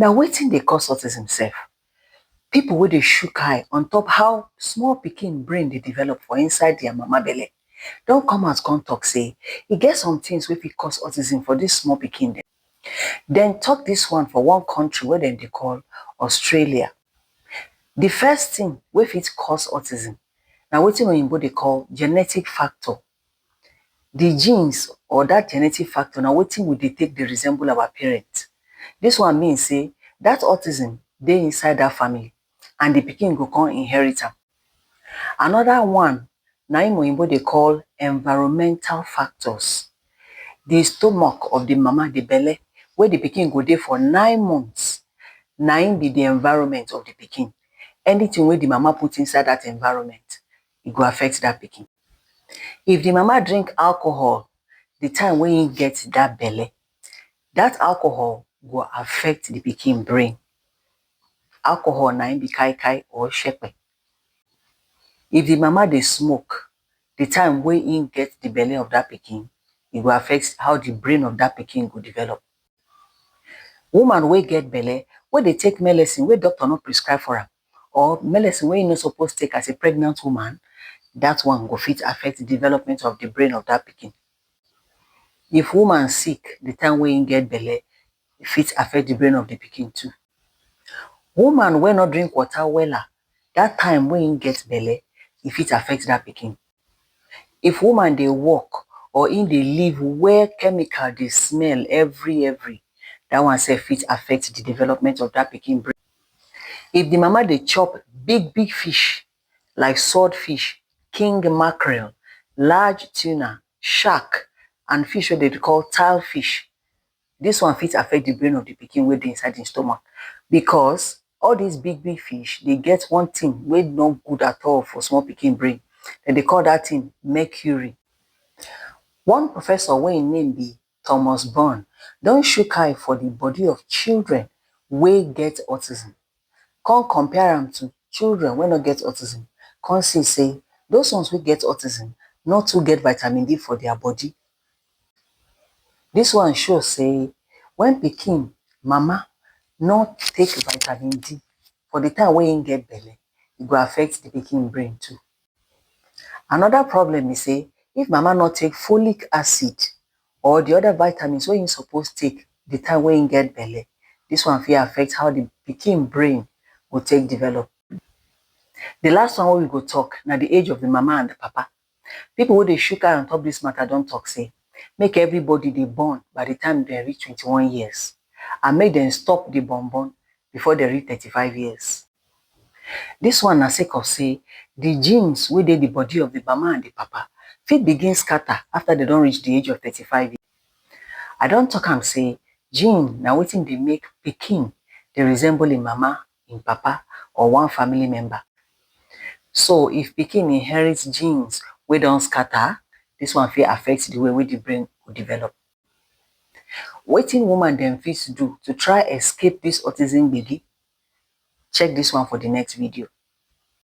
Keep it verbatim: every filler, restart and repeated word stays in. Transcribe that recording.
Now, wetin dey cause autism sef? People wey dey shook eye on top how small pikin brain dey develop for inside their mama belle don come out come talk say e get some things wey fit cause autism for this small pikin dem. Dem talk this one for one country wey dem dey call Australia. The first thing wey fit cause autism na wetin oyinbo dey call genetic factor. The genes or that genetic factor na wetin we dey take dey resemble our parents. This one mean say that autism dey inside that family and the pikin go come inherit am. Another one na im oyinbo dey call environmental factors. The stomach of the mama, the belle wey the pikin go dey for nine months, na im be the environment of the pikin. Anything wey the mama put inside that environment, e go affect that pikin. If the mama drink alcohol the time wey im get that belle, that alcohol go affect the pikin brain. Alcohol na im be kai kai or shepe. If the mama dey smoke the time wey im get the belle of that pikin, e go affect how the brain of that pikin go develop. Woman wey get belle wey dey take medicine wey doctor no prescribe for am, or medicine wey you no suppose take as a pregnant woman, that one go fit affect the development of the brain of that pikin. If woman sick the time wey im get belle, e fit affect the brain of the pikin too. Woman wey no drink water wella that time wey im get belle, e fit affect that pikin. If woman dey work or im dey live where chemical dey smell every every, that one sef fit affect the development of that pikin brain. If the mama dey chop big big fish like swordfish, king mackerel, large tuna, shark, and fish wey dem dey call tilefish, this one fit affect the brain of the pikin wey dey inside im stomach, because all these big big fish dey get one thing wey no good at all for small pikin brain. Dem dey call that thing mercury. One professor wey im name be Thomas Byrne don shook eye for the body of children wey get autism, come compare am to children wey no get autism, come see say those ones wey get autism no too get vitamin D for their body. This one show say when pikin mama no take vitamin D for the time wey im get belle, e go affect the pikin brain too. Another problem be say if mama no take folic acid or the other vitamins wey im suppose take the time wey im get belle, this one fit affect how the pikin brain go take develop. The last one wey we go talk na the age of the mama and the papa. People wey dey shook eye on top this matter don talk say make everybody dey born by the time dem reach twenty-one years, and make dem stop dey born born before dem reach thirty-five years. This one na sake of say the genes wey dey the body of the mama and the papa fit begin scatter after dem don reach the age of thirty-five years. I don talk am say gene na wetin dey make pikin dey resemble im mama, im papa, or one family member. So if pikin inherit genes wey don scatter, this one fit affect the way wey the brain go develop. Wetin woman dem fit do to try escape this autism gbege? Check this one for the next video.